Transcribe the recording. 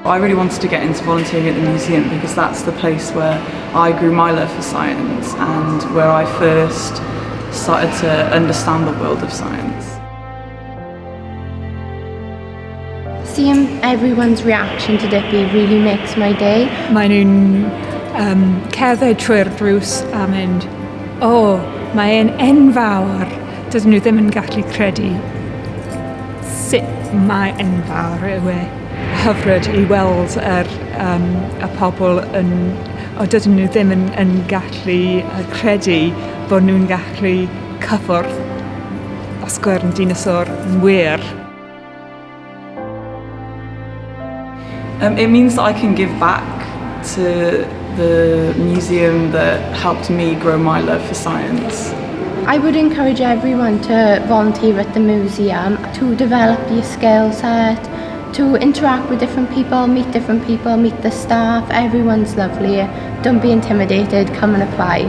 I really wanted to get into volunteering at the museum because that's the place where I grew my love for science and where I first started to understand the world of science. Seeing everyone's reaction to Dippy really makes my day. Maen nhw'n cerdded trwy'r drws a mynd, "O, oh, mae e'n enfawr." Dydyn nhw ddim yn gallu credu sut mae enfawr yw e. Hyfryd i weld y pobl yn, o, dydyn nhw ddim yn gallu credu bod nhw'n gallu cyffwrdd osgwrn dinosaur yn wir. It means that I can give back to the museum that helped me grow my love for science. I would encourage everyone to volunteer at the museum, to develop your skill set, to interact with different people, meet different people, meet the staff. Everyone's lovely. Don't be intimidated, come and apply.